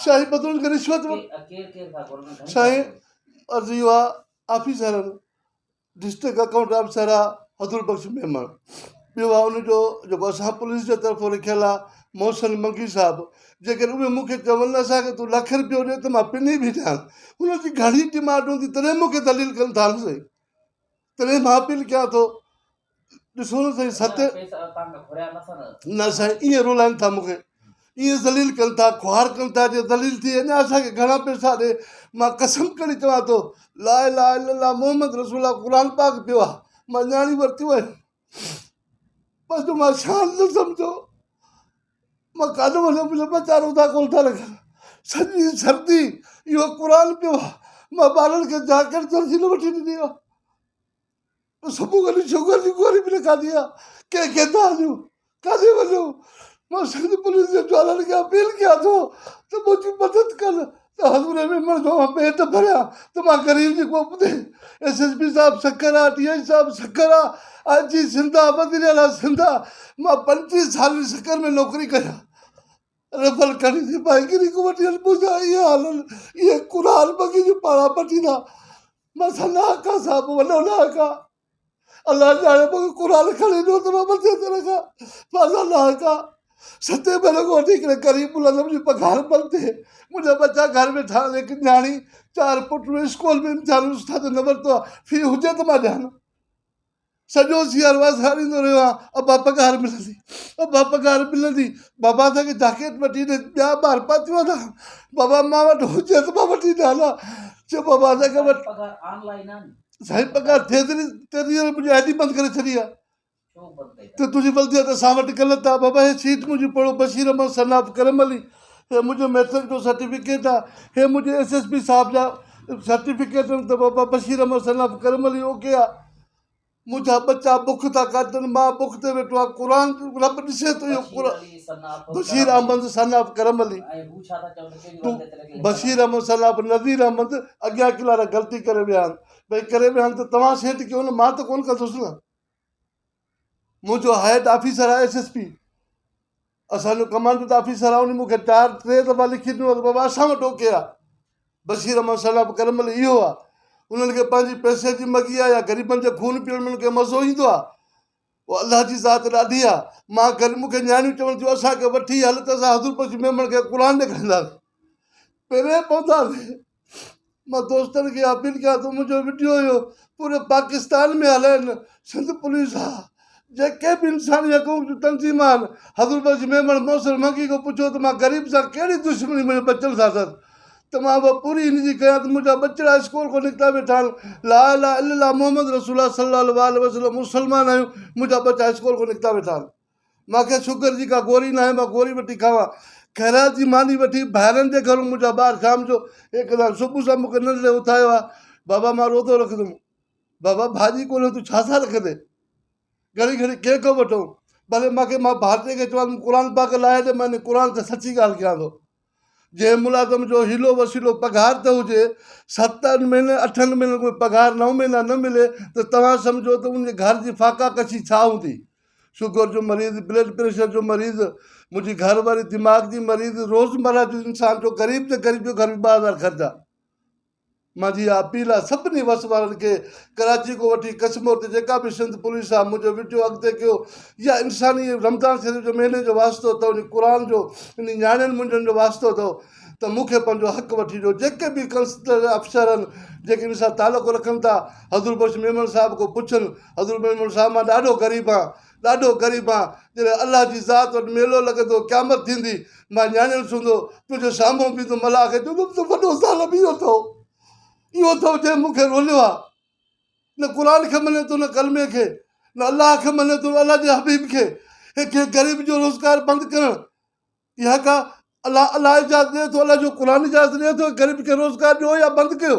سائين بدلن کي رشوت سائين عرض اهو آ آفيسرن ڊسٽرڪٽ اڪائونٽ آفيسر آ حضور بخش ميمڻ ٻيو آ ان جو جيڪو اسان پوليس جي طرفون رکيل آ محسن منگي صاحب جيڪڏهن اهي مون کي چون نه اسان کي تون لک رپيو ڏي ته مان پني به ڏيان هن جي گهڻي ڊمانڊ هوندي تڏهن مون کي دليل ڪن ٿا نه سائين تڏهن مان اپيل ڪيان ٿو ڏسو نه سائين ست نه سائين ائين رولائن ٿا مون کي ائين ذليل ڪن ٿا خوار ڪن ٿا جي ذليل ٿي اڃا اسان کي گهڻا پئسا ڏي مان قسم کڻي چوان ٿو لا اله الا الله محمد رسول الله قرآن پاڪ پيو آ مان نياڻي ورتيون آهن بس جو مان شان نه سمجهو مان ڪاڏو وڃان منهنجا ٻچا روزا ڪونه ٿا رکن سڄي سردي اهو قرآن پيو آ مان ٻارن کي جاڪيٽ جرسي نه وٺي ڏني آ صبح کان شگر جي گوري به نه کاڌي آ ڪنهن کي ٿا هليون ڪاڏي وڃون مان سنڌ پوليس جي جوانن کي اپيل ڪيان ٿو ته منهنجي مدد ڪن ته حضور ميمڻ جو مان پيٽ ڀريان ته مان غريب جي ڪو ٻڌي ايس ايس پي صاحب سکر آ ڊي I صاحب سکر آ آء جي سنڌ آ وزير اعليٰ سنڌ آ مان 25 سال سکر ۾ نوڪري ڪيان رفل کڻي سپاهيگيري کان وٺي هل منهنجا اهي حال آهن اهي قرآن بگي جو پاڙا پٽيندا مان سان ناحق آ صاحب وڏو ناحق آ الله ڄاڻي مون کي قرآن کڻي ڏيو ته مان مٿي تي رکان مان سان ناحق آ ستين مهيني کان وٺي هڪڙي غريب ملازم جي پگهار بند ٿئي منهنجا ٻچا گهر ويٺا آهن هڪ نياڻي چار پٽ اسڪول ۾ امتحان استاد نه ورتو آ في هجي ته مان ڏيان سڄو سيارو آزاريندو رهيو آهيان ابا پگهار ملندي ابا پگهار ملندي بابا اسان کي جاڪيٽ وٺي ڏي ٻيا ٻار پاتيون اٿا بابا مان وٽ هجي ته مان وٺي ڏيان ها چيو بابا اسان کي وٺ سائين پگهار ٿئي ته تڏهن منهنجي I D بند ڪري ڇڏي آهي ته تنهنجي ولدي ته اسان وٽ غلط آهي بابا هي سيٽ منهنجي پڙهو بشير احمد سناف ڪرم علي هي منهنجو ميٽرڪ جو سرٽيفڪيٽ آهي هي منهنجي ايس ايس پي صاحب جا سرٽيفڪيٽ آهن ته بابا بشير احمد سناف ڪرم علي اوڪي آهي منهنجا ٻچا بک ٿا ڪاٽن مان بک تي ويٺو آهيان قرآن رب ڏسي ٿو اهو قرآن بشير احمد سن آف ڪرم علي تون بشير احمد سن آف نذير احمد اڳيان ڪلارا غلطي ڪري ويا آهن ڀئي ڪري ويا آهن ته توهان سيٽ ڪيو نه مان ته ڪونه ڪندس نه منهنجو هيڊ آفيسر آهي ايس ايس پي اسان جو ڪمانڊنٽ آفيسر آهي ان مون کي چار ٽي دفعا لکي ڏنو ته بابا اسان وٽ اوڪي آهي بشير احمد صاحب ڪرمل اهو آهي انهن کي پنهنجي پئسي جي مڳي آهي يا غريبن جي خون پيئڻ ۾ انهن کي مزو ايندو آهي اهو الله جي ذات ڏاڍي آهي مان غريب مون کي نياڻيون چون ٿيون اسان کي وٺي هل ته اسان حضور بخش ميمڻ کي قرآن ڏيکارينداسين پري پونداسين مان دوستن کي اپيل ڪيان ٿو منهنجو وڊيو اهو پوري پاڪستان ۾ هلائن سنڌ پوليس آ جيڪي به انساني حقوق جون تنظيم آهن حضور بخش ميمڻ محسن منگي کان پڇو ته مان غريب سان ڪهڙي دشمني منهنجي ٻچن سان اٿس ته مان اها پوري هن جي ڪيان ته منهنجا ٻچڙا اسڪول کان نڪتا ويٺا آهن لا اله الا الله محمد رسول الله صلي الله عليه وسلم مسلمان آهيون منهنجا ٻچا اسڪول کان نڪتا ويٺا آهن مان کي شگر جي ڪا گوري ناهي مان گوري وٺي کاوان. خيرات جي ماني وٺي ڀائرن جي گهرون منهنجا ٻار شام جو هڪ ڏانهن صبح سان مون کي ننڍڙي اٿايو آ بابا مان روزو رکندم بابا ڀاڄي ڪونهي تون ڇا سان رکندين گهڙي گهڙي ڪنهن کان وٺون ڀلي مان کي مان ڀائٽي کي چوان قرآن پاڪ لاهي ڏي مان قرآن تي سچي ڳالهه ڪيان ٿو جنهن ملازم جو حيلو وسيلو پگهار ته هجي، ستن مهينن اٺن مهينن کان پگهار نو مهينا نه ملي ته توهان سمجهو ته ان جي گهر جي فاقا ڪشي ڇا هوندي؟ شگر جو مريض، بلڊ پريشر جو مريض، منهنجي گهر واري دماغ جي مريض، روزمره جو انسان جو غريب ته غريب جو گهر ۾ 2000 خرچ آ. منهنجي اها اپيل آهي سڀني وس وارن کي ڪراچي کان وٺي ڪشمور تي جيڪا به سنڌ پوليس آهي منهنجو وڊيو اڳتي ڪيو يا انساني رمضان شريف جو مهيني جو واسطو اٿو ان قرآن جو ان نياڻين منهنجن جو واسطو اٿو ته مون کي پنهنجو حق وٺي ڏيو جيڪي به ڪنسلر افسر آهن جيڪي ان سان تعلق رکن ٿا حضور بخش ميمڻ صاحب کان پڇن حضور ميمڻ صاحب مان ڏاڍو غريب آهيان ڏاڍو غريب آهيان، جڏهن الله جي ذات وٽ ميلو لڳندو، قيامت ٿيندي، مان نياڻين سوڌو تنهنجي سامهون بيهندم، الله کي چوندم ته وڏو ظالم اهو اٿئو، اهو اٿئو جنهن مون کي روليو آهي، نه قرآن کي مڃي ٿو، نه ڪلمي کي، نه الله کي مڃي ٿو، نه الله جي حبيب کي، هي ڪنهن غريب جو روزگار بند ڪرڻ، اها ڪا الله الله اجازت ڏئي ٿو، الله جو قرآن اجازت ڏئي ٿو، غريب کي روزگار ڏيو يا بند ڪيو.